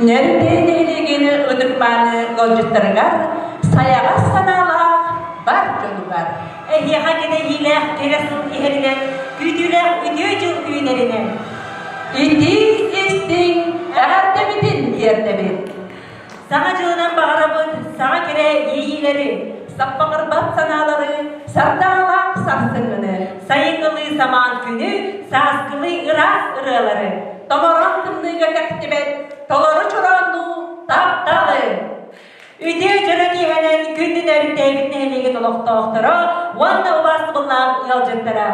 Нөрүтээ нэһилиэгин ытык-мааны ыалдьыттарыгар сайаҕас санаалаах бар дьонугар Эһиэхэ кэтэһиилээх кэрэ сыл иһэринэн, күүтүүлээх үтүө дьыл үүнэринэн итии истиҥ эҕэрдэбитин тиэрдэбит. Саҥа дьылынан баҕарабыт саҥа кэрэ иэйиилэри, Саппаҕырбат санаалары, сардаҥалаах сарсыҥҥыны, сайыҥҥылыы самаан күнү, сааскылыы ыраас ырыалары, томороон тымныыга кэхтибэт толору чорооннуу тапталы! Үтүө дьоро киэһэнэн күндү өрүттээбит нэһилиэгин олохтоохторо уонна убаастабыллаах ыалдьыттара!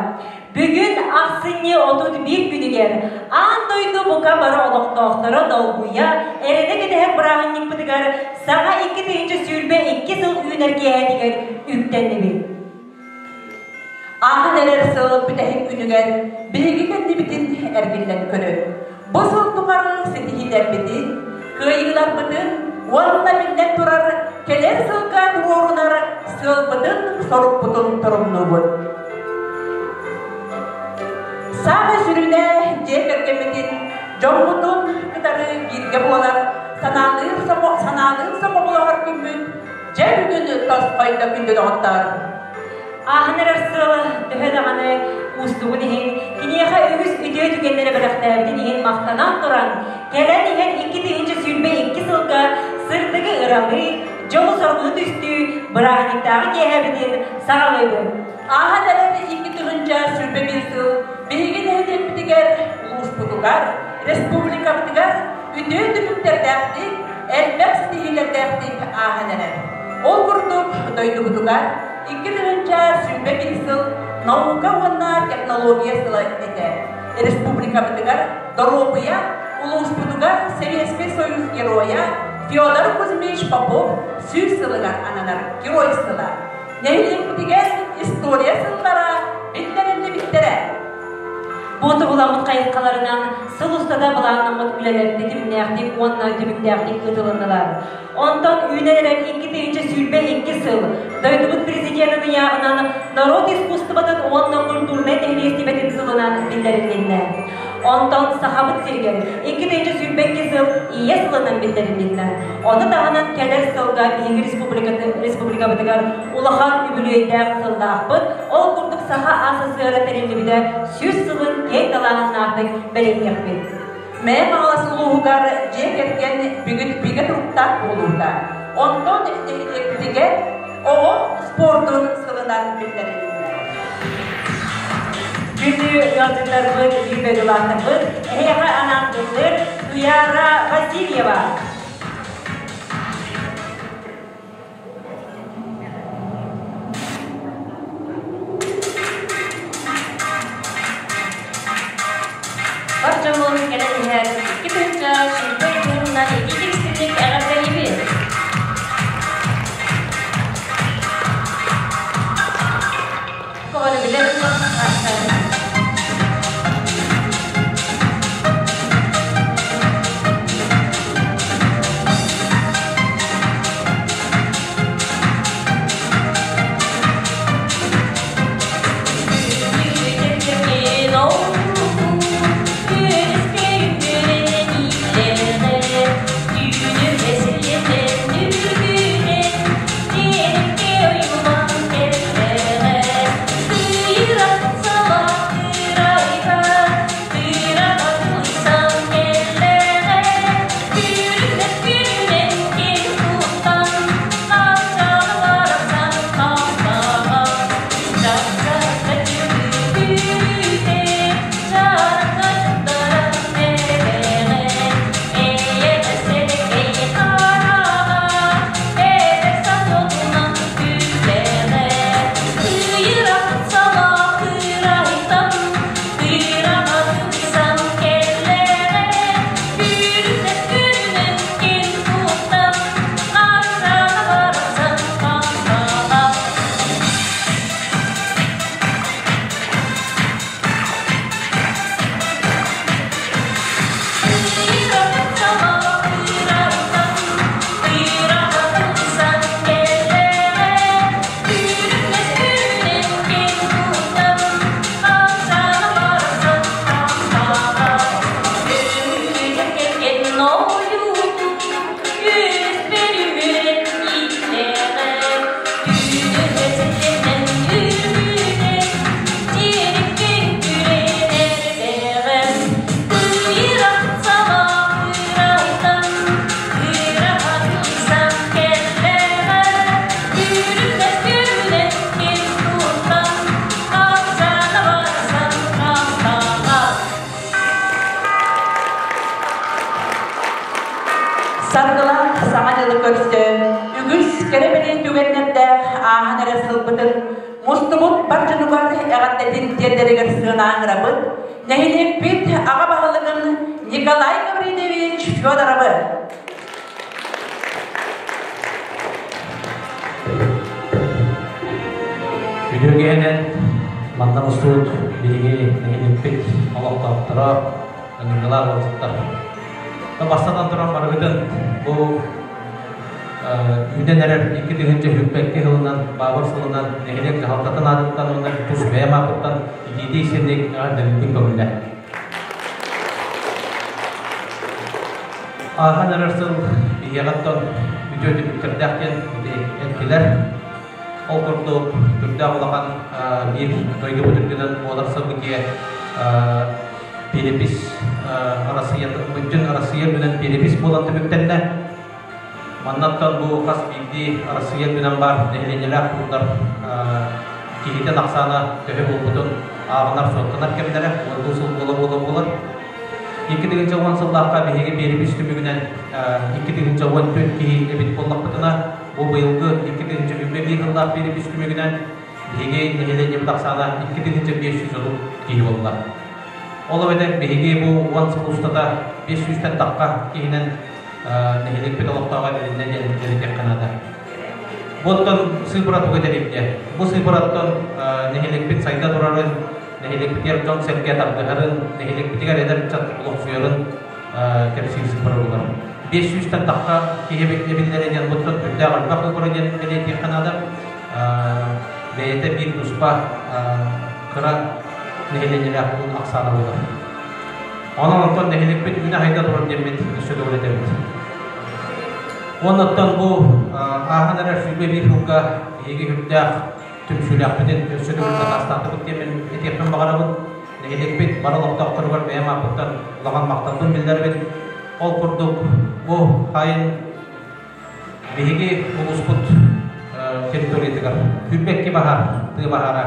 Бүгүн ахсынньы 31 күнүгэр аан дойду бука бары олохтоохторо долгуйа, эрэнэ кэтэһэр бырааһынньыкпытыгар саҥа 2022 сыл үүнэр киэһэтигэр үктэннибит. Ааһан эрэр сыл бүтэһик күнүгэр биһиги кэннибитин эргиллэн көрөр. Бу сыл тухары ситиһиилэрбитин, кыайыыларбытын уонна биллэн турар кэлэр сылга туруорунар сыалбытын-сорукпутун торумнуубут. Саамай сүрүнэ дьиэ кэргэммитин, дьоммутун кытары бииргэ буолар, санаалыыр санаалыын сомоҕолоһор күммүт дьэ бүгүн тосхойдо күндү доҕоттоор. Ааһан эрэр сыл төһө даҕаны уустугун иһин, киниэхэ үгүс үтүө түгэннэри бэлэхтээбитин иһин махтанан туран, кэлэн иһэн 2022 сылга сырдыгы ыралыы, дьолу-соргуну түстүү бырааһынньыктааҕы киэһэбитин саҕалыыбыт. Ааһан эрэр 2021 сыл биһиги нэһилиэкпитигэр, улууспутугар, республикабытыгар үтүө түмүктэрдээхтик, элбэх ситиһиилэрдээхтик ааһан эрэр. Ол курдук, дойдубутугар 2021 сыл наука уонна технология сыла этэ. Республикабытыгар доруобуйа, улууспутугар Советский Союз геройа Федор Кузьмич Попов 100 сылыгар ананар Герой сыла. Нэһилиэкпитигэр история сыллара биллэриллибиттэрэ. Бу туһуламмыт хайысхаларынан сыл устата былааннаммыт үлэлэр тэтимнээхтик уонна түмүктээхтик ыытылыннылар. Онтон үүнэн эрэр 2022 сыл дойдубут президенин ыйааҕынан норуот искусствотын уонна культурнай нэһилиэстибэтин сылынан биллэрилиннэ. Онтон Сахабыт сиригэр 2022 сыл Ийэ сылынан биллэрилиннэ. Ону таһынан кэлэр сылга биһиги республикабытыгар улахан үбүлүөйдээх сыллаахпыт. Ол курдук Саха АССР тэриллибитэ 100 сылын киэҥ далааһыннаахтык бэлиэтиэхпит. Мэҥэ Хаҥалас улууһугар дьиэ кэргэн бүгүн бигэ туруктаах буолуута. Онтон нэһилиэкпитигэр оҕо спордун сылынан биллэрилиннэ. Күндү ыалдьыттарбыт, биир дойдулаахтарбыт, эһиэхэ анаан ыллыр Туяра Васильева. Бар дьоммун кэлэн иһэр 2000 сүүрбэ итии эҕэрдэлиибин. Көҕүлү билэр Саргылаах Саҥа дьылы көрсө үгүс кэрэ-бэлиэ түгэннэрдээх ааһан эрэ сылбытын мустубут бар дьонугар эҕэрдэтин тиэрдэригэр сыанаан нэһилиэкпит аҕа баһылыгын Николай Гаврильевич Федоровы. Үтүөгэһинэн манна мустубут биһиги нэһилиэкпит олохтоохторо, ыҥырыылаах ыалдьыттар. Бастатан туран барыгытын бу үүнэн эрэр 2022 сылынан Баабыр сылынан нэһилиэк дьаһалтатын аатыттан уонна тус бэйэм ааппыттан итиитии сирник эҕэрдэлиирбин көҥүллэ. Ааһан эрэр сыл биһиэхэттэн үтүө түмүктэрдээх диэн этилэр. Ол курдук, түрдээх улахан биир дойдубут үрдүнэн буолар событие перепись Арассыыйа бүтүн Арассыыйа үрдүнэн перепись буолан түмүктэннэ. Маннаттан бу хас биирдии Арассыыйа үрдүнэн баар нэһилиэнньэлээх пууннар киһитин ахсаана төһө буолбутун ааҕынар-суоттанар кэмнэрэ уоннуу сыл буола-буола буолар. 2010 сыллаахха биһиги перепись түмүгүнэн 2014 киһи эбит буоллахпытына, бу быйылгы 2021 сыллаах перепись түмүгүнэн биһиги нэһилиэнньэбит ахсаана 2530 киһи буолла. Ол эбэтэр биһиги бу 10 сыл устата 500-тэн тахха киһинэн нэһилиэкпит олохтооҕо эбилиннэ диэн бэлиэтиэххэ наада. Бу оттон сыыппара тугу этэрий Бу сыыппараттан нэһилиэкпит сайда турарын, нэһилиэкпитигэр дьон-сэргэ тардыһарын, нэһилиэкпитигэр эдэр ыччат олохсуйарын кэпсиир сыыппара буолар. 500-тэн тахха киһи эбиллэрэ диэн буттан үрдээх элбэх выбора диэн бэлиэтиэххэ наада. Бэйэтэ биир туспа кыра нэһилиэнньэлээх пуун ахсаана буолар. Онон онтон нэһилиэкпит үүнэ-хайда турар диэммит өссө төгүл этэбит. Уонна оттон бу ааһан эрэр 21 сылга биһиги үрдээх түмсүүлээхпитин өссө төгүл дакаастаатыбыт диэммин этиэхпин баҕарабын. Нэһилиэкпит бары олохтоохторугар бэйэм ааппыттан улахан махталбын биллэрэбин. Ол курдук бу хайын биһиги улууспут территориятыгар Күрбэкки баһаар, тыа баһаара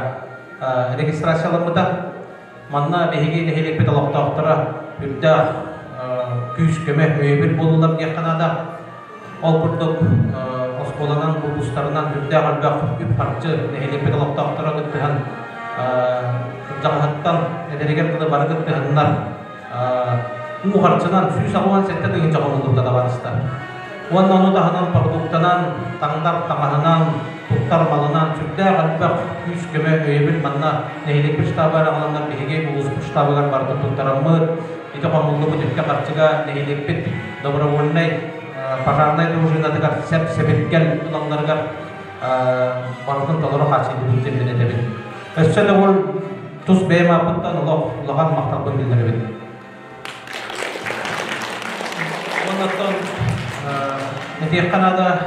регистрацияламмыта. Манна биһиги нэһилиэкпит олохтоохторо үрдээх күүс-көмө, өйөбүл буоллулар диэххэ наада. Ол курдук оскуоланан, улуустарынан үрдээх элбэх үп-харчы нэһилиэкпит олохтоохторо кыттыһан кырдьаҕаһыттан эдэригэр дылы бары кыттыһаннар уу харчынан 187 тыһыынча хомуллубута табаарыстар. Уонна ону таһынан продуктанан, таҥнар таҥаһынан, туттар малынан сүрдээх элбэх күүс-көмө өйөбүл манна нэһилиэкпит штабыгар аҕаланнар биһиги улууспут штабыгар барытын туттараммыт, ити хомуллубут үпкэ-харчыга нэһилиэкпит добровольнай пожарнай дружинатыгар сэп-сэбиргэл ылалларыгар барытын толору хааччыйдыбыт диэн этэбин. Өссө да ол тус бэйэм ааппыттан олох улахан махталбын биллэрэбин. Оннуттан этиэххэ наада,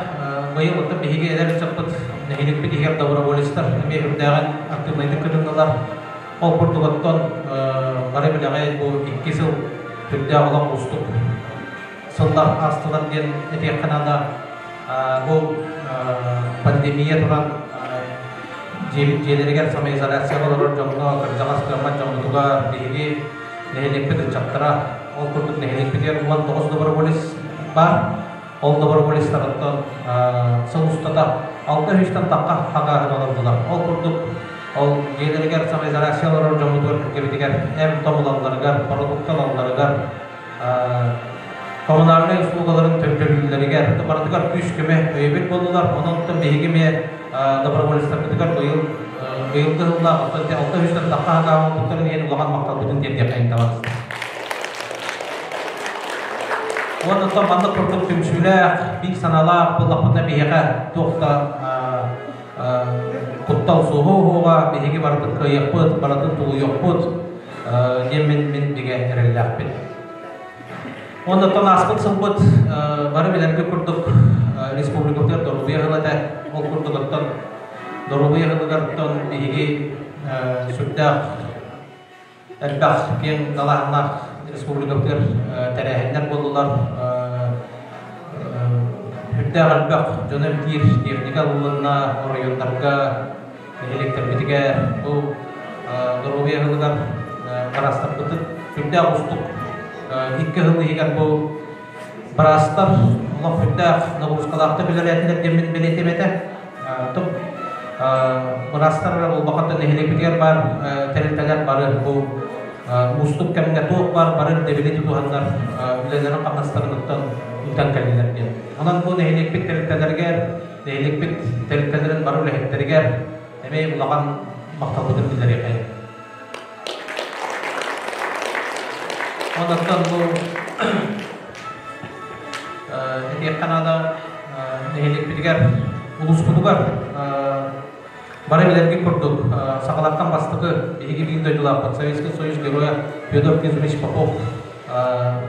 быйыл оттон биһиги эдэр ыччаппыт нэһилиэкпит иһигэр доброволецтар эмиэ үрдээҕин активнайдык кытыннылар. Ол курдук оттон бары билэҕи бу икки сыл түрдээх олох уустук сыллар аастылар диэн этиэххэ наада. Бу пандемия туран дьиэбит дьиэлэригэр самоизоляцияҕа олорор дьоҥҥо, кырдьаҕас кыаммат дьоммутугар биһиги нэһилиэкпит ыччаттара, ол курдук нэһилиэкпитигэр 19 доброволец баар. Ол доброволецтарыттан сыл устата 600-тан тахха хагааһын олордулар. Ол курдук ол дьиэлэригэр самоизоляция олорор дьоммутугар кэргэбитигэр эм-том ылалларыгар, продукта ылалларыгар коммунальнай услугаларын төлүүллэригэр барытыгар күүс-көмө өйөбүл буоллулар. Онон биһиги эмиэ доброволецтарбытыгар быйыл быйылгы сыллаах 600-тан тахха хагааһын иһин улахан махталбытын тиэрдиэххэ табаарыстар. Уонна оттон маннык курдук түмсүүлээх, биир санаалаах буоллахпытына биһиэхэ туох да куттал суоһу-уһуоҕа, биһиги барытын кыайыахпыт, барытын тулуйуохпут диэн мин мин бигэ эрэллээхпин. Уонна оттон ааспыт сылбыт бары билэргэ курдук республикабытыгар доруобуйа сыла этэ. Ол курдук оттон доруобуйа сылыгар оттон биһиги сүрдээх элбэх киэҥ далааһыннаах республикабытыгар тэрээһиннэр буоллулар. Үрдээх элбэх дьону эмтиир техника ылылынна оройуоннарга, нэһилиэктэрбитигэр бу доруобуйа сылыгар барастарбытын сүрдээх уустук икки сыл иһигэр бу Быраастар олох үрдээх ноҕуруускалаахтык үлэлээтилэр диэммин бэлиэтиэм этэ. Быраастар эрэ буолбакка нэһилиэкпитигэр баар тэрилтэлэр бары бу уустук кэмҥэ туох баар бары ирдэбили тутуһаннар үлэлэрин-хамнастарын ыытан кэллилэр диэн. Онон бу нэһилиэкпит тэрилтэлэригэр, нэһилиэкпит тэрилтэлэрин бары үлэһиттэригэр эмиэ улахан махталбытын биллэриэххэйиҥ. Онон бу этиэххэ наада нэһилиэкпитигэр, улууспутугар бары билэргит курдук сахалартан бастакы биһиги биир дойдулаахпыт Советский Союз Героя Федор Кузьмич Попов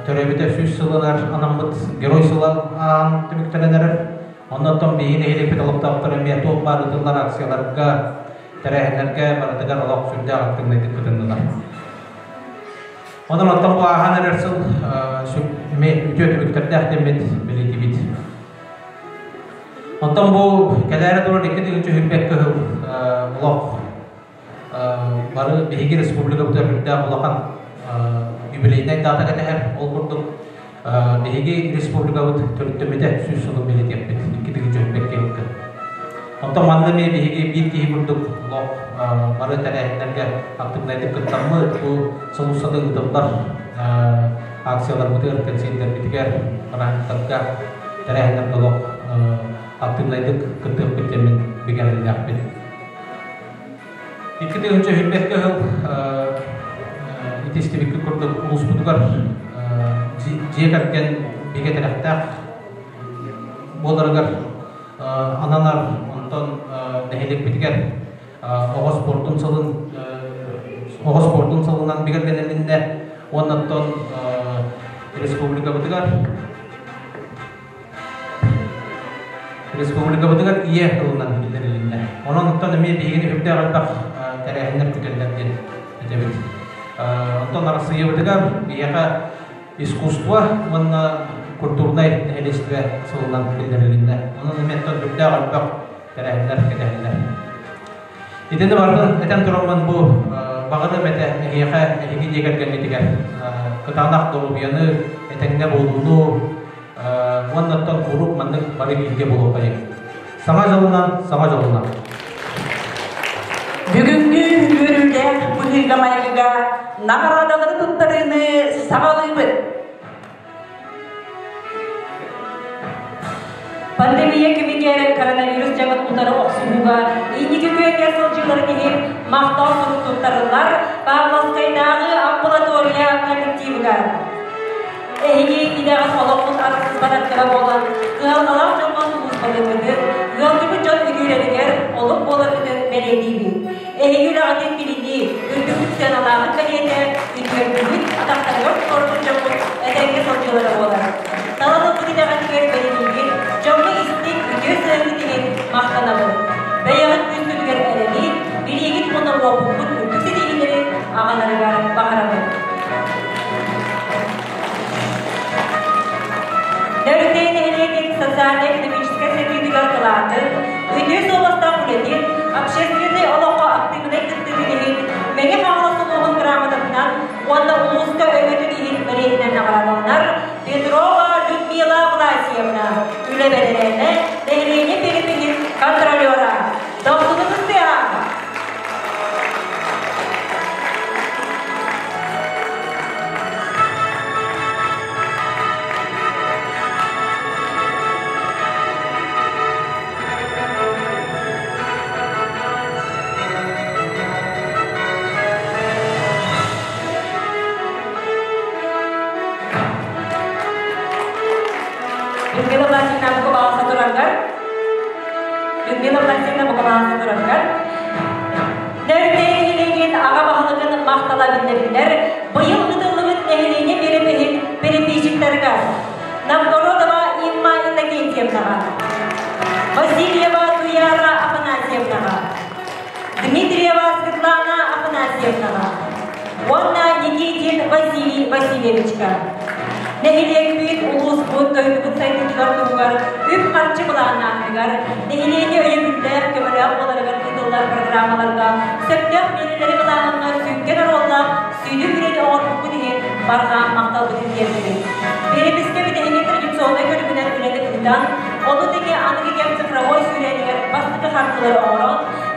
төрөөбүтэ 100 сылыгар анаммыт Герой сыла аан түмүктэнэн эрэр. Оннуттан биһиги нэһилиэкпит олохтоохторо эмиэ туох баар ыытыллар акцияларга, тэрээһиннэргэ барытыгар олох сүрдээх актыыбынайдык кытыннылар. Онон оттон бу ааһан эрэр сыл эмиэ үтүө түмүктэрдээх диэммит бэлиэтиибит. Онтон бу кэлээри турар 2021 кыһыл олох бары биһиги республикабытыгар үрдээх улахан юбилейнай дата кэтэһэр. Ол курдук биһиги республикабыт төрүттэммитэ 100 сылын бэлиэтиэхпит 2021 кыһылга. Онтон манна эмиэ биһиги биир киһи курдук олох бары тэрээһиннэргэ актыыбынайдык кыттаммыт, бу сыл устата ыытыллар акцияларбытыгар, кэнсиэрдэрбитигэр, бырааһынньыктарга тэрээһиннэргэ олох актыыбынайдык кыттыахпыт диэммин бигэ эрэллээхпин. 2021 кыһыл ити истибиккит курдук улууспутугар дьиэ кэргэн бигэ тирэхтээх буоларыгар ананар, онтон нэһилиэкпитигэр оҕо спордун сылын оҕо спордун сылынан бигэргэнилиннэ уонна оттон республикабытыгар республикабытыгар ийэ тылынан биллэрилиннэ. Онон оттон эмиэ биһигини үрдээх элбэх тэрээһиннэр күтэллэр диэн этэбит. Онтон Арассыыйабытыгар биһиэхэ искусство уонна культурнай нэһилиэстибэ сылынан биллэрилиннэ. Онон эмиэ оттон үрдээх элбэх тэрээһиннэр кэтэһэллэр. Итини барытын этэн тураммын бу баҕарыам этэ эһиэхэ, эһиги дьиэ кэргэҥҥитигэр кытаанах доруобуйаны, этэҥҥэ буолууну уонна оттон куруук маннык бары бииргэ буолуоххайыҥ. Саҥа дьолунан, саҥа дьолунан! Бүгүҥҥү үөрүүлээх быһыыга-майгыга наҕараадалары туттарыыны саҕалыыбыт. Пандемия кэмигэр коронавирус дьаҥын утары охсуһууга инники күөҥҥэ сылдьыыларын иһин махтал сурук туттарыллар Павловскайдааҕы амбулатория коллективыгар. Эһиги идэҕит олохпут арахсыспат аргыла буолан, кыһалҕалаах дьоҥҥо сулууспалыыргытын, ыалдьыбыт дьон үтүөрэригэр олук буоларгытын бэлиэтиибит. Эһиги үлэҕитин билинии, үрдүктүк сыаналааҕын бэлиэтэ, үтүөрдүбүт, атахтарыгар туруорбут дьоммут этэҥҥэ сылдьыылара буолар. Талан ылбыт идэҕитигэр бэриниигит, дьоҥҥо истиҥ, үтүө сыһыаҥҥыт иһин махтанабыт. Бэйэҕит күүскүтүгэр эрэли, билиигит уонна уопуккут үрдүк ситиһиилэри аҕаларыгар баҕарабыт. Нөрүтэй нэһилиэгин социальнай-экономическай сайдыытыгар кылаатын, үтүө суобастаах үлэтин, общественнай олоххо актыыбынай кыттыытын иһин Мэҥэ Хаҥалас улууһун грамотатынан уонна улууска өҥөтүн иһин бэлиэтинэн наҕараадаланар Петрова Людмила Власьевна, үлэ бэтэрээнэ, нэһилиэнньэ перепиһин контролера. Дохсуну кыттыһа! Людмила Владимировна Букубаласа тураргар Людмила Владимировна Букубаласа тураргар Нөрүтэй нэһилиэгин аҕа баһылыгын махтала биллэриллэр быйыл ыытыллыбыт нэһилиэнньэ перепиһин переписчиктарыгар Новгородова Инма Иннокентьевнаҕа, Васильева Туяра Афанасьевнаҕа, Дмитриева Светлана Афанасьевнаҕа уонна Никитин Василий Васильевичка. Нэһилиэкпит, улууспут, дойдубут сайдыытыгар туһугар үп-харчы былааннааһыныгар, нэһилиэнньэ өйөбүллээх, көмөлөөх буоларыгар ыытыллар программаларга сөптөөх миэрэлэри ылааһыҥҥа сүҥкэн оруоллаах сүдү үлэни оҥорбуккут иһин барҕа махталбытын тиэрдэбит. Биэрэпискэ бүтэһигин традиционнай ыытан, ону тэҥэ аныгы кэм цифровой сүүрээнигэр бастакы хардыылары оҥорон,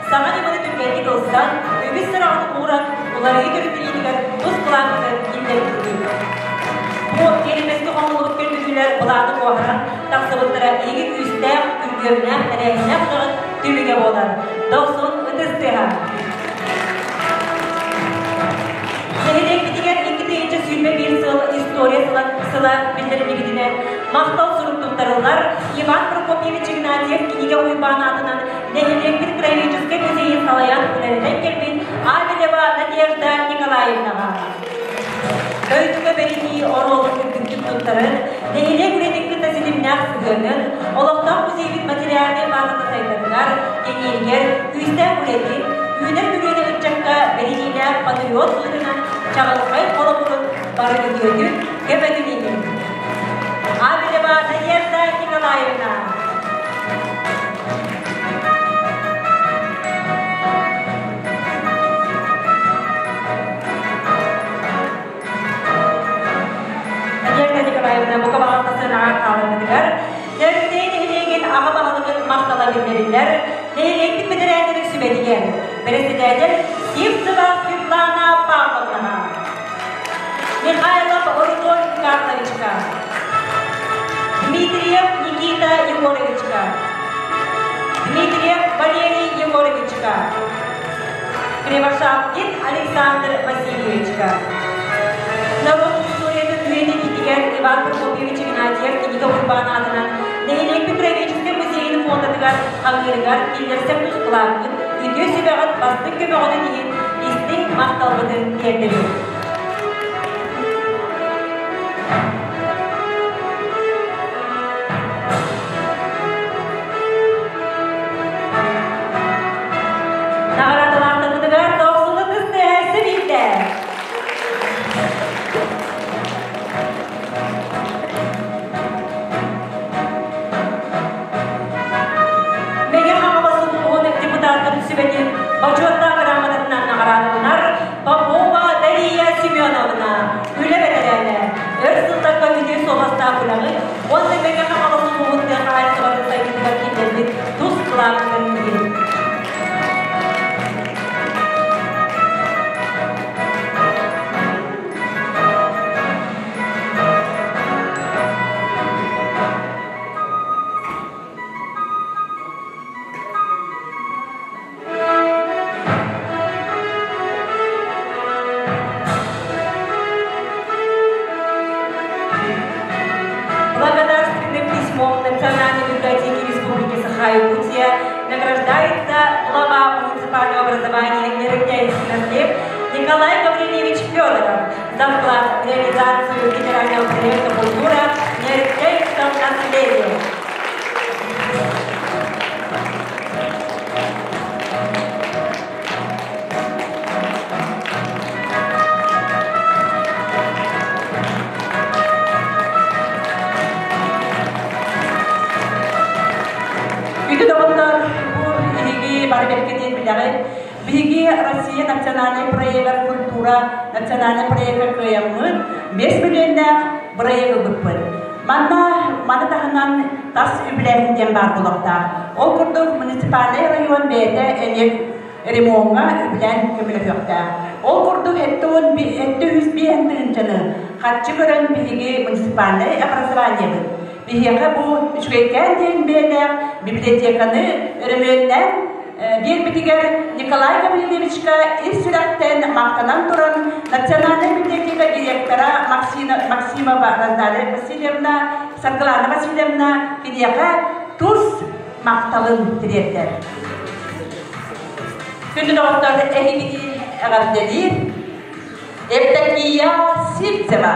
саҥа ньыманы түргэнник ылсан, үгүс сыраҕытын ууран, уларыйыы төрүттириитигэр тус кылааккытын киллэрбиккит. Бу биэримэскэ хомуллубут көрдөрүүлэр былааны куоһаран тахсыбыттара эһиги күүстээх, күргүөмнээх, тэрээһиннээх үлэҕит түмүгэ буолар. Дохсун ытыс тыаһа! Нэһилиэкпитигэр 2021 сыл история сыла, сыла биллэриллибитинэн махтал сурук туттарыллар Иван Прокопьевич Игнатьев кинигэ Уйбаан аатынан нэһилиэкпит краеведческай музейын салайан үлэлэтэн кэлбит Авелева Надежда Николаевнаҕа. Дойдуга бэринии оруолун үрдүктүк туттарын, нэһилиэк үлэтин кытта ситимнээх сыһыанын, олохтоох музейбит материальнай баазата сайдарыгар, кэҥииригэр күүстээх үлэтин, үүнэр көлүөнэ ыччакка бэриниилээх патриот быһыытынан чаҕылхай холобурун бары үтүөтүн, көмөтүн иһин. Авелева Надежда Николаевна. Надежда Николаевна бука баҕалтасын аҕар хааларбытыгар Нөрүнтэй нэһилиэгин аҕа баһылыгын махтала биллэриллэр нэһилиэкпит бэтэрээннэрин сүбэтигэр бэрэссэдээтэл Сивцева Светлана Павловнаҕа, Михайлов Рудольф Карловичка, Дмитриев Никита Егоровичка, Дмитриев Валерий Егоровичка, Кривошапкин Александр Васильевичка. Норуот историятын үйэтитиитигэр Иван Прокопьевич Игнатьев кинигэ Уйбаан аатынан нэһилиэкпит краеведческай музейын фондатыгар хаҥыырыгар киллэрсэр тускулааккыт үтүө сүбэҕит бастыҥ көмөҕүтүн иһин истиҥ махталбытын тиэрдэбит. Наҕараадалаахтарбытыгар тохсулу кыстыһа биирдэ. Мэҥэ Хаҥалас улууһун депутаттарын сүбэтин бочуоттаах грамотатынан наҕараадаланар Попова Дария Семеновна, үлэ бэтэрээнэ, өр сылларга үтүө суобастаах үлэҕит уонна Мэҥэ Хаҥалас улууһун тыа хаһаайыстыбатын сайдыытыгар киллэрбит тус кылааккытын иһин. Благодарственным письмом Национальной библиотеки Республики Саха-Якутия награждается глава муниципального образования Нерыгняевский наслед Николай Гаврилевич Федоров за вклад в реализацию федерального проекта «Культура в Нерыгняевском наследии». Күндү доҕоттор, бу биһиги бары бэркэ диэн билэҕит. Биһиги Россия национальнай проегар культура национальнай проегар кыайаммыт 5 миллионнаах бырайыак ылбыппыт. Манна маны таһынан тас үбүлээһин диэн баар буолуохтаах. Ол курдук муниципальнай район бэйэтэ эмиэ ремоҥҥа үбүлээн көмөлөһүөхтээх. Ол курдук 73 тыһыынчаны харчы көрөн биһиги муниципальнай образованиебыт биһиэхэ бу үчүгэйкээн диэн бэйэлээх библиотеканы өрөмүөннээн биэрбитигэр Николай Гаврильевичка ис сүрэхтэн махтанан туран Национальнай библиотека директора Максина, Максимова Розалия Васильевна, Саргылана Васильевна киниэхэ тус махталын тириэрдэр. Күндү доҕоттор, эһигини эҕэрдэлиир Евдокия Сивцева.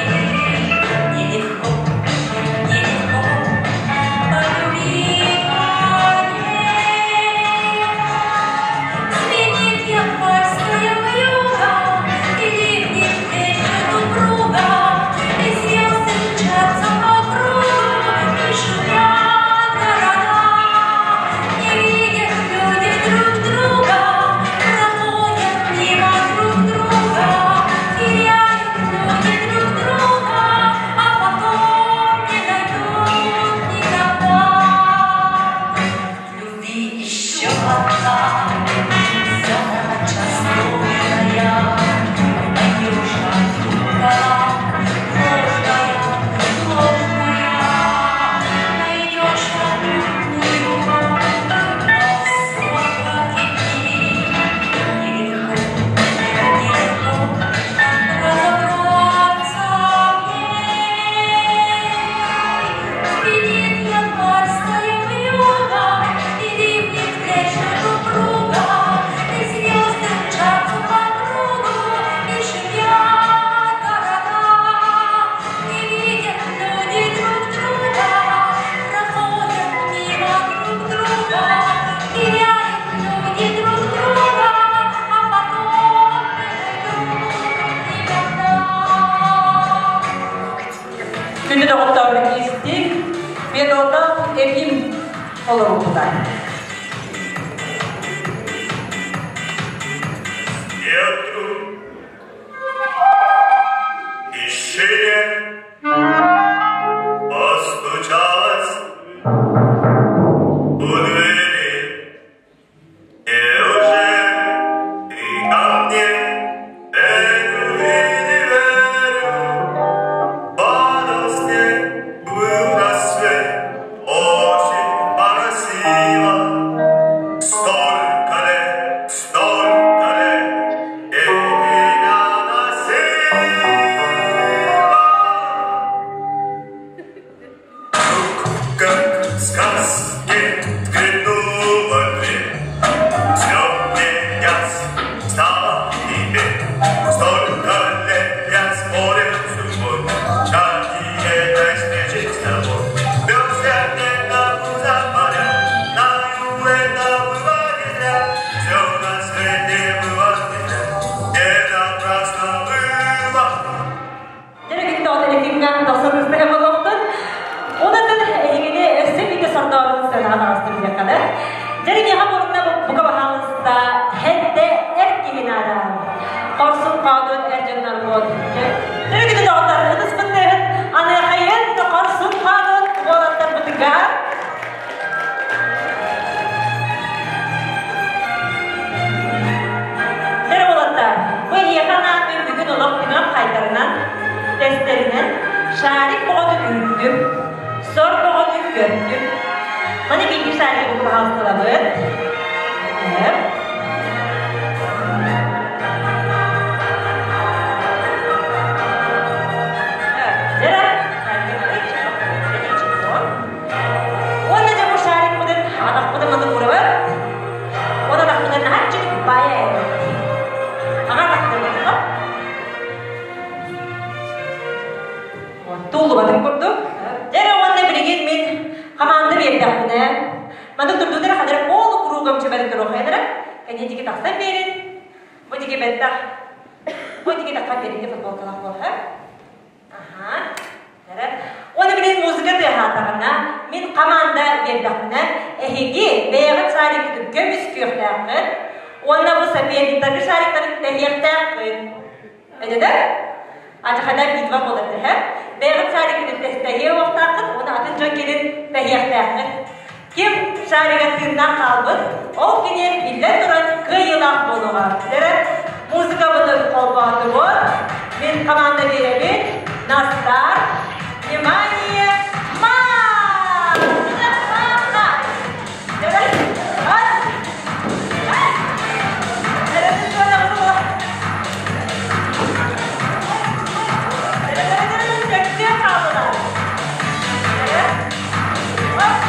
толоруллар. Постучалась у двери. Неужели ты ко мне верю и не верю? Падал снег, был рассвет, очень поразила. Столько лет, столько лет я тебя носила. Как в сказке взглянула дверь, Все мне ясно стало теперь. Столько лет я спорил с судьбой, Ради этой встречи с тобой. Бьемся где-то за моря, Знаю, это было не зря. Все на свете было не зря, Не напрасно было. Дөрөгүттөҕүнэ күҥҥэ тахсан ыстаһа буолуохтун. Онон эһигини өссө биирдэ сордообун сыанаҕа таҕыстым диэххэ Дьэ миэхэ мурунна бука баһаалыста хэтте эр киһи наада. Хорсун хоодун эр дьоннорбут. Дөрөгүтү доҕоттор ытыспыттыһын аныахайын хорсун хоодун уолаттарбытыгар. Дьэ уолаттар, бу эһиэхэ анаан мин бүгүн олох түмэх хайдарынан, тэстэринэн шарик боҕотун үүрдүм, сор боҕотун көрдүм. Маны биир шарик бу баһаалыстылабыт. Уонна дьэ бу шарикпытын атахпытын маны уурабыт. Уонна атахпытын наһаа баайа Аға атахпытын Туллубатын курдук. Дьэ уонна билигин мин хамаанда биэрдэхпинэ, маннык турдутара хадара полу кругом чөбөрү туруохайдара, кэнниэ диги тахсан биэрин, бу диги бэттах, бу диги тахсан биэрин футболкалах буолха. Аха. Уонна билигин музыка тыаһаатаҕына, мин хамаанда биэрдэхпинэ, эһиги бэйэҕит шариккытын көмүскүөхтээххит, уонна бу соперниктаргы шариктарын тэһиэхтээххит. Өйдөдө? Ачахада битва буолар тэһэ. Бэйэҕит шариккытын тэһиэ уохтааххыт, уонна атын дьон кэлин тэһиэхтээххит. Ким шарига тыыннаах хаалбыт, ол кини биллэн туран кыайыылаах буолуоҕа. Дэрэ музыкабытын холбоотубут, мин команда биэрэбин, на старт, внимание, марш! Дэрэ, ас! Дэрэ, дэрэ, дэрэ, дэрэ, хааллылар. Дэрэ, оп!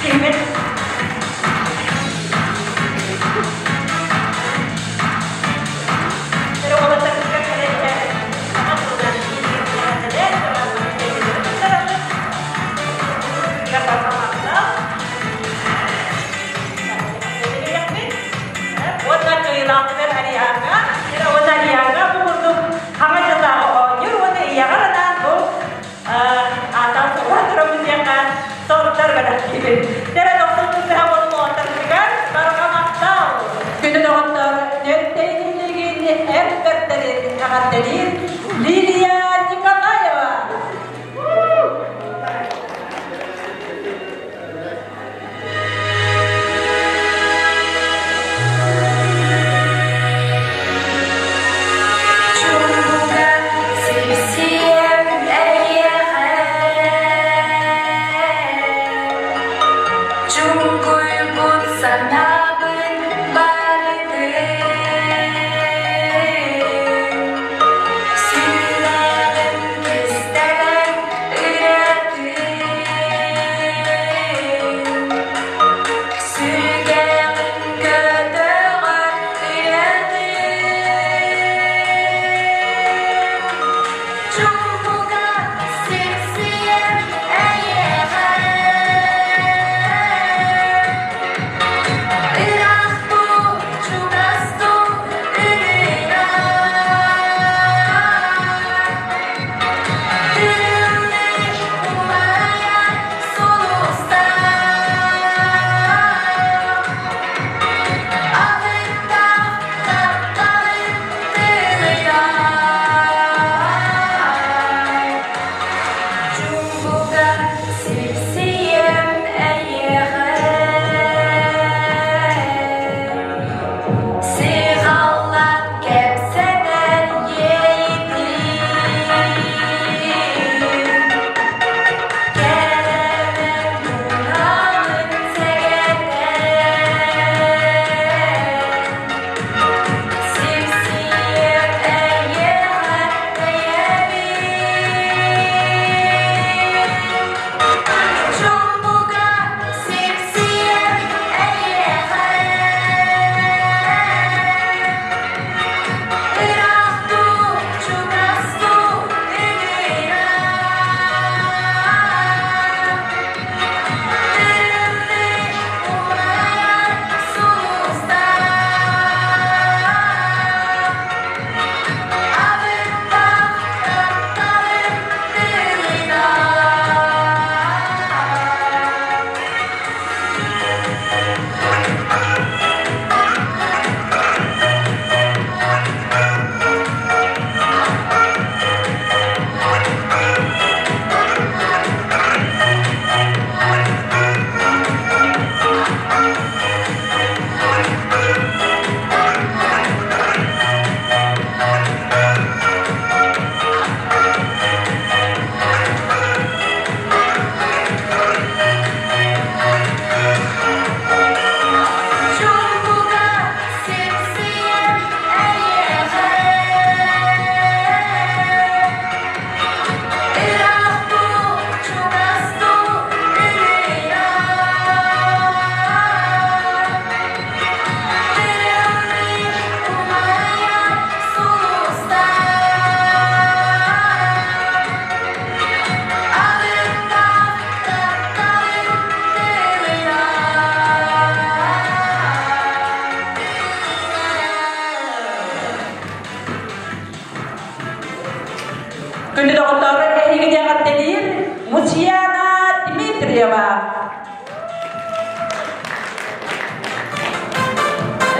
Түмэт. Уонна кыайыылаахтыгар Ариаҥҥа, уонна Ариаҥҥа бу курдук хаҥа дьыллааҕы оонньуур уонна ийэҕэр анаан бу аатаан суруһан турабын диэххэ соруктар бэлэхтиибин. Тэрэ тохтон кыһа болумуоттаргытыгар барҕа махтал! Күнүн оҕоттор нөттейнилигин эр бэртэрин эҕэрдэлиир Лилия Николаева. Чуга сипсиэм эйиэхэ, Чуҥкуйбут санаабын барытын, Сүрэҕим кистэлэҥ ырыатын, Сүгэҕин көтөҕөр ырыатын. Чуҥкуга сипсийэр эйиэхэ, Ыраах дуу, чугас дуу ырыа. Күлүмнүү умайар сулустар, Алыптаах тапталын тыыныгар. Чуҥкуга сипсийэм эйиэхэ, Сыҕаллан кэпсэтэр иэйитин, Кэрэмэн дууһабын сэгэтэн, Сипсийэм эйиэхэ бэйэбин. Чуҥкуга сипсийэм эйиэхэ, Ыраах дуу, чугас дуу ыҥыра. Тырымныы умайар сулустар, Абыттах тапталым тыыныгар. Чуҥкуга сипсийэр эйиэхэ, Ыраах дуу, чугас дуу ырыа. Тырымныы умайар сулустар, Алыптаах тапталын тыыныгар. Күндү доҕоттору эһиги эҕэрдэлиир Мучьяна Дмитриева.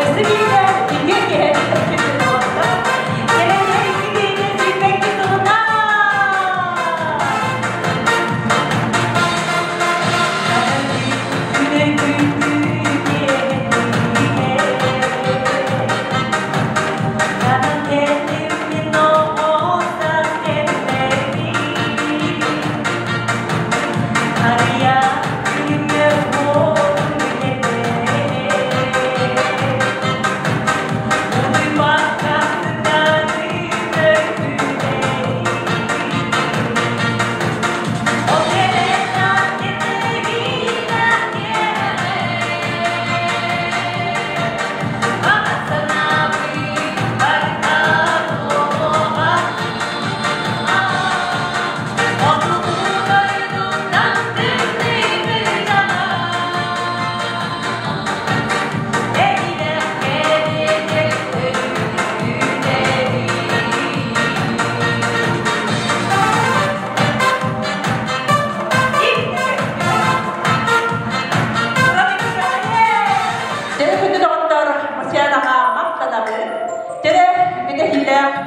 Өссө биирдэ үтүө киһи күндү доҕоттор. Кэлэн икки тыынын сүүрбэккэ сылынан!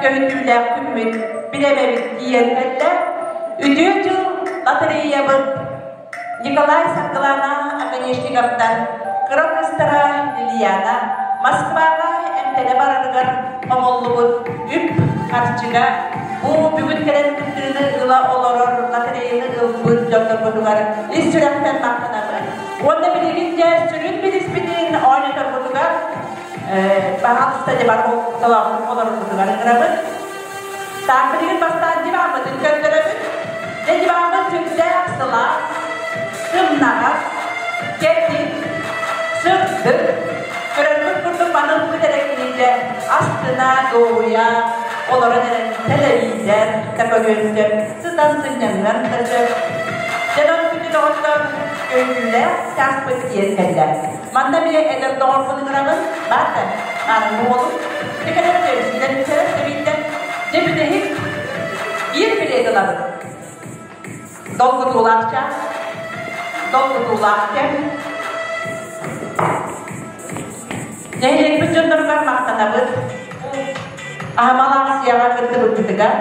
көһүтүүлээх күммүт бириэмэбит тиийэн кэллэ. Үтүө дьыл лотереябыт Николай Саргылана Оконешниковтар кыра кыыстара Лилияна Москваҕа эмтэнэ барарыгар хомуллубут үп харчыга бу бүгүн кэлэн кыттыыны ыла олорор лотереяны ылбыт дьоннорбутугар ис сүрэхтэн махтанабыт. Уонна билигин дьэ сүрүн билиспитин оонньоторбутугар баһаалыста дьэ бар олорбутугар ыҥырабыт. Таах билигин бастаан диваммытын көрдөрөбүт. Дьэ диваммыт сүрдээх сылаас, сымнаҕас, кэтит, сырдык. Көрөрбүт курдук манылбыт эрэ кинилэ астына, дуоһуйа олорон эрэн тэлэбиисэр да көрүөн сөп, сытан сынньаныан да сөп. Дьэ күнү доҕоттор көҥүллээх чааспыт тиийэн кэллэ. Манна эмиэ эдэр доҕорбун ыҥырабын, баата, аарыҥ уолум. Ити кэлэр сүүнэн бүтэрэр тэбииттэн дьэ бүтэһик биир билиэт ылабыт. Долгутуулаах чаас, долгутуулаах кэм. Нэһилиэкпит дьонноругар махтанабыт. Аһымал аахсыйаҕа кыттыбыккытыгар.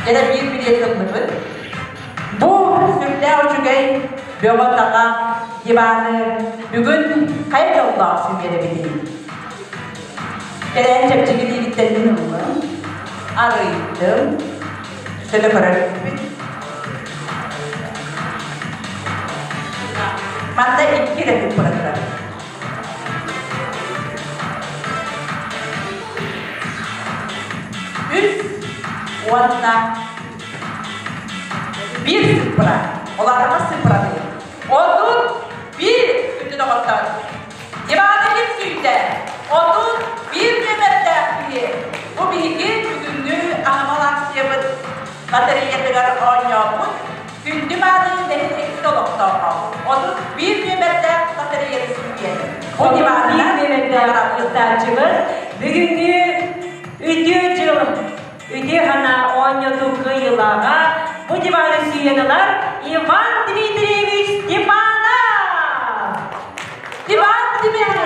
Дьэ биир билиэт ыллыбыт. Бу сүрдээх үчүгэй бөҕө-таҕа диваны бүгүн хайа дьоллоох сүүйэрэбитий? Кэлээн чэпчэки диигиттэн мин ыллым, арыйдым, сөтө көрөрбүт. Манна икки эрэ тыппыра турар. Үс уонна биир сыппыра. Оларама сыппыраны. 31 күндү доҕоттор. Ивана ким сүүйдэ? 31 нүөмэрдээх киһи. Бу биһиги бүгүҥҥү аһымал акциябыт батареятыгар оонньообут күндү мааны нэһилиэкпит олохтооҕо. 31 нүөмэрдээх батареяны сүүйэн. Бу Ивана нүөмэрдээх кыттааччыбыт бүгүҥҥү үтүө дьыл үтүө санаа оонньотуу кыайыылааҕа бу диваны сүүйэн ылар Иван Дмитриевич Степанов! Иван Дмитриевич!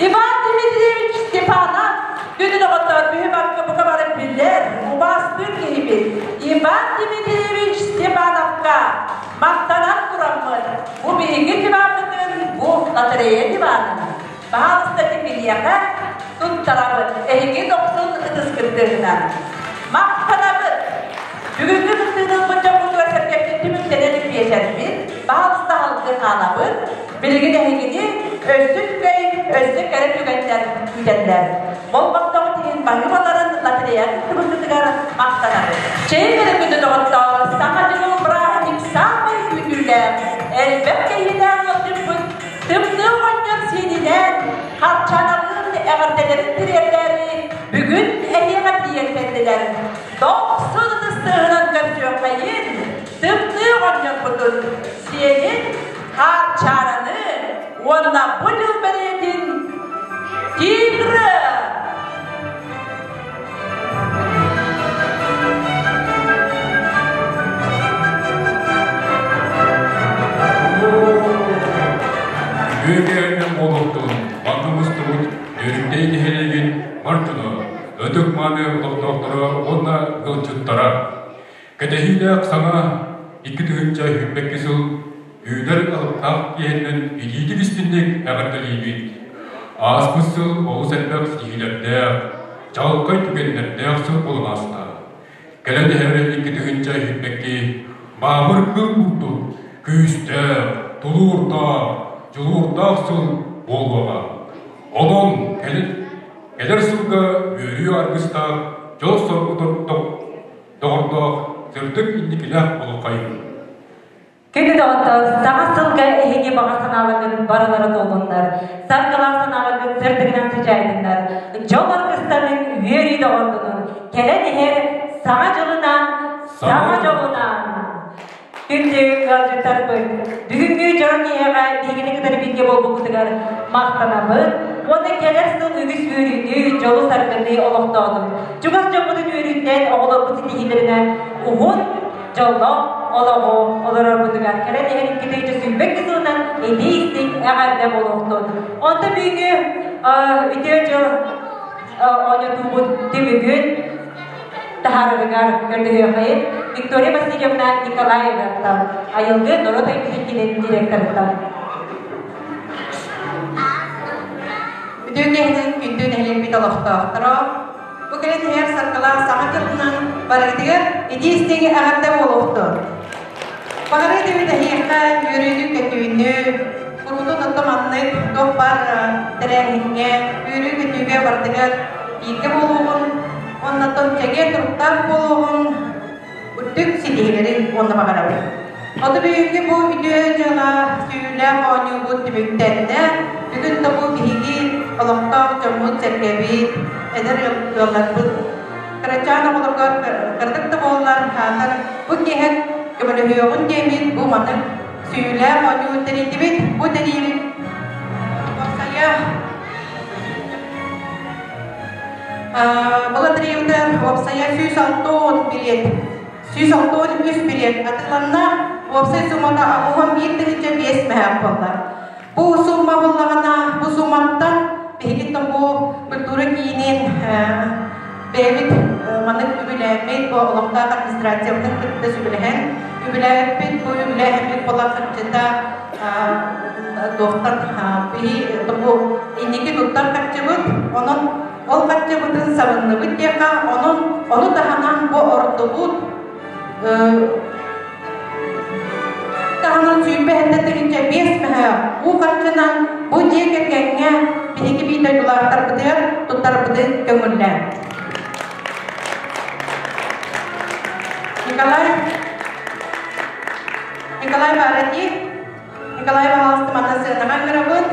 Иван Дмитриевич Степанов күнүн оҕоттоор бүһү барка бука бары билэр, убаастыыр киһибит Иван Дмитриевич Степановка махтанан тураммыт бу биһиги диваммытын бу лотерея диванын баһаалыста киниэхэ туттарабыт эһиги дохсун ытыскыттыгынан махтанабыт бүгүҥҥү кыттыыны ылбыт дьоммутугар сэргэппит түмүктэнэн биэчэрбит баһаалыста халгы хаалабыт билигин эһигини өссө үчүгэй өссө кэрэ түгэннэр күүтэллэр болҕомтоҕут иһин баһыыбаларын лотерея кыттыбыккытыгар махтанабыт чэй эрэ күнү доҕоттоор саҥа дьыл бырааһынньык саамай күүтүүлээх элбэх кэһиилээх ыалдьыппыт Тымныы оҕонньор сиэнинээн Харчааналыын эҕэрдэлэрин тириэрдээри бүгүн эһиэхэ тиийэн кэллилэр. Дохсун ытыстыһынан көрсүөххэйин, тымныы оҕонньорбутун, сиэнин Харчаананы уонна бу дьыл бэлиэтин Тигры! Үтүө олохтун манна мустубут Нөрүҥтэй нэһилиэгин бар дьоно, ытык-мааны олохтоохторо уонна ыалдьыттара. Кэтэһиилээх саҥа 2022 сыл үүнэр алыптаах киэһэннэн итиитик-истинник эҕэрдэлиибит. Ааспыт сыл олус элбэх ситиһиилэрдээх, чаҕылхай түгэннэрдээх сыл буолан ааста. Кэлэн иһэр 2022 баабыр кыл курдук күүстээх, тулуурдаах, дьулуурдаах сыл буолуоҕа. Онон кэлэр сылга үөрүү аргыстаах дьол-соргу доҕордоох, сырдык инникилээх олоххайыҥ. Күндү доҕоттор, саҥа сылга эһиги баҕа санааларгыт барылара туоллуннар, саргылаах санааларгыт сырдыгынан сыдьаайдыннар, дьол аргыстанын, үөрүү доҕордонун, кэлэн иһэр саҥа дьылынан, саҥа дьолунан! Күндү ыалдьыттарбыт, бүгүҥҥү дьоро киэһэҕэ биһигини кытары бииргэ буолбуккутугар махтанабыт уонна кэлэр сыл үгүс үөрүүнү, дьолу-саргыны олохтоотун. Чугас дьоммутун үөрүүттэн, оҕолорбут ситиһиилэринэн уһун, дьоллоох олоҕу олорорбутугар кэлэн иһэр 2022 сылынан итии-истиҥ эҕэрдэ буолуохтун. Онтон бүгүҥҥү үтүө дьыл оонньотуубут түмүгүн таһаарарыгар көрдөһүөххэйин Виктория Васильевна Николаевнаттан, Айылгы норуот айымньытын директорыттан. Үтүө киэһэнэн күндү нэһилиэкпит олохтоохторо, бу кэлэн иһэр саргылаах саҥа дьылынан барыгытыгар итии-истиҥ эҕэрдэ буолуохтун. Баҕарыы диэбит эһиэхэ үөрүүнү-көтүүнү, куруутун отто маннык туох баар тэрээһиҥҥэ, үөрүү-көтүүгэ барытыгар бииргэ буолуоҕун, уонна чэгиэн туруктаах буолуоҕун, үрдүк ситиһиилэри уонна баҕарабын. Оту бүгүҥҥү бу үтүө дьыала сүүйүүлээх оонньуубут түмүктэннэ. Бүгүн да бу биһиги олохтоох дьоммут-сэргэбит, эдэр ыалларбыт кырачаан оҕолорго кыратык да буоллар хаатар бу киэһэ көмөлөһүөҕүн диэммит бу маннык сүүйүүлээх оонньуу тэрийдибит. Бу тэрийибит уопсайа Балатырыйбытыгар уопсайа 160 билиэт, 163 билиэт атыыланна, уопсай суумата 81 тыһыынча 5 мөһөөх буолла. Бу сумма буллаҕына, бу сумматтан биһиги бу культура киинин бэйэбит маннык үбүлээммит, бу олохтоох администрациябытын кытта сүбэлэһэн үбүлээбиппит, бу үбүлээһиммит буолар харчыта туохтан биһи бу инники туттар харчыбыт, онон ол харчыбытын сабынныбыт диэххэ, онон ону таһынан бу ордубут таһынан 27 тыһыынча 5 мөһөөх уу харчынан бу дьиэ кэргэҥҥэ биһиги биир дойдулаахтарбытыгар туттарбытын көҥүллээн. Николай Николай Барати Николай пожалуйста, манна сыанаҕа ыҥырабын.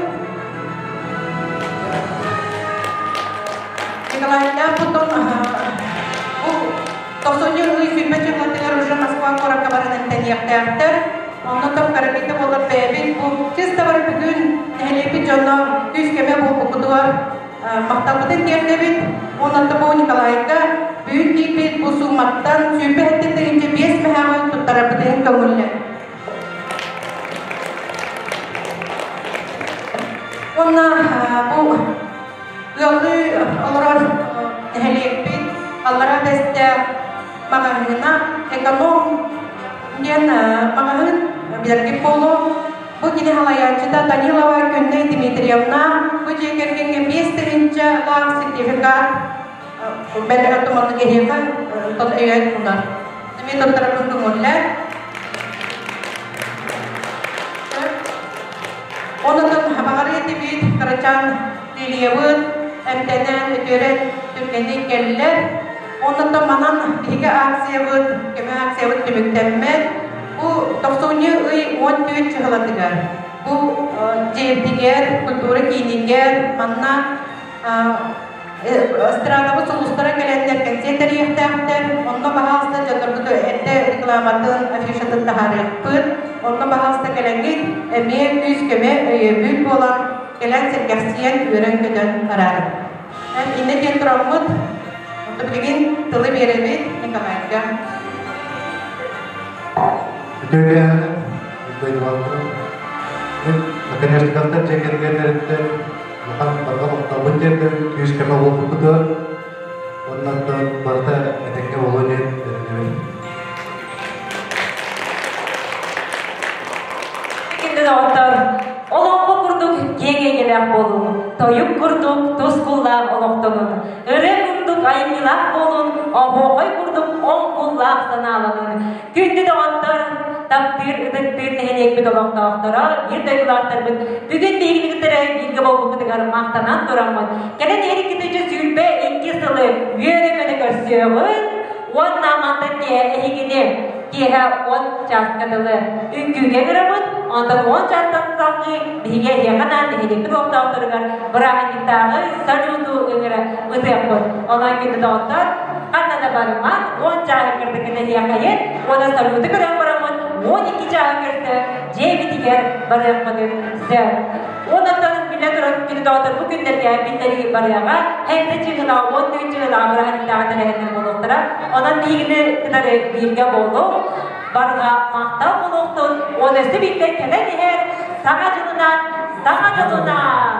Николайдаах потом бу тохсунньу ый сүүрбэ чыһылатыгар уже Москва куоракка баран эмтэниэхтээхтэр. Онно топ карабита буолар бэйэбит бу чисто бар бүгүн нэһилиэкпит дьоно күүс-көмө буолбуккутугар махталбытын тиэрдэбит. Онон бу Николайга бүгүн киирбит бу сууматтан 27 тыһыынча 5 мөһөөҕү туттарарбытын көҥүллэ. Уонна бу ыаллыы олорор нэһилиэкпит Аллараа Бэстээх маҕаһыына «Эконом» диэн маҕаһыын билэргит буолуо. Бу кини халайааччыта Данилова Күннэй Дмитриевна бу дьиэ кэргэҥҥэ 5 тыһыынчалаах сертификат бэлэҕэ туманнык эһиэхэ тон өйөөн тунар. Эмиэ туттарарбын көҥүллэр. Онон баҕарыы этибит, кырачаан Лилиябыт эмтэнэн, үтүөрэн түргэнник кэллэр. Онон манан биһиги акциябыт, көмө акциябыт түмүктэммэт. Бу тохсунньу ый 14 чыһылатыгар, бу дьиэбитигэр, культура киинигэр, манна эстрадабыт сулустара кэлэннэр кэнсиэр тэрийиэхтээхтэр. Онно баһаалыста дьонноргут эрдэ рекламатын, афишатын таһаарыахпыт. Онно баһаалыста кэлэҥҥит эмиэ күүс-көмө өйөбүл буолан кэлэн сэргэхсийэн, үөрэн-көтөн бараарыҥ. Иннэ диэн тураммыт, билигин тылы биэрэбит Николайга. Үтүө киэһэнэн, дойдулаахтарым. Мин Наконечниковтар дьиэ кэргэннэриттэн улахан барҕа махталбын тиэрдэбин күүс-көмө буолбуккутугар. Уонна барыта этэҥҥэ буолуо диэн эрэнэбин. Күндү доҕоттор, олоҥхо курдук киэҥ эйгэлээх буолуҥ, тойук курдук тускуллаах олохтонун, ырыа курдук айымньылаах буолун, оһуохай курдук оҥкуллаах санааланын. Күндү доҕоттор, таптыыр, ытыктыыр нэһилиэкпит олохтоохторо, биир дойдулаахтарбыт бүгүн биһигини кытары бииргэ буолбуккутугар махтанан тураммыт, кэлэн иһэр 2022 сылы үөрэ-көтө көрсүөҕүн уонна мантан киэһэ эһигини киэһэ 10 чааска дылы үҥкүүгэ ыҥырабыт, онтон 10 чаастан салгыы биһиги эһиэхэ анаан нэһилиэкпит олохтоохторугар бырааһынньыктааҕы салюту ыҥыра ытыахпыт. Онон күндү доҕоттор, ханна да барымаҥ, 10 чааһы кырдыкын эһиэхэйин уонна салюту көрөн бараммыт 12 чааһы көрсө дьиэбитигэр барыахпытын сөп. Онон билэ турар күндү доҕоттор, бу күннэргэ биллэрии барыаҕа, хэттэ чыыһылаах, 14 чыыһылаах бырааһынньыктааҕы тэрээһиннэр буолуохтара. Онон биһигини кытары бииргэ буолуҥ. Барҕа махтал буолуохтун, уон өссө биирдэ кэлэн иһэр Саҥа дьылынан, Саҥа дьылынан!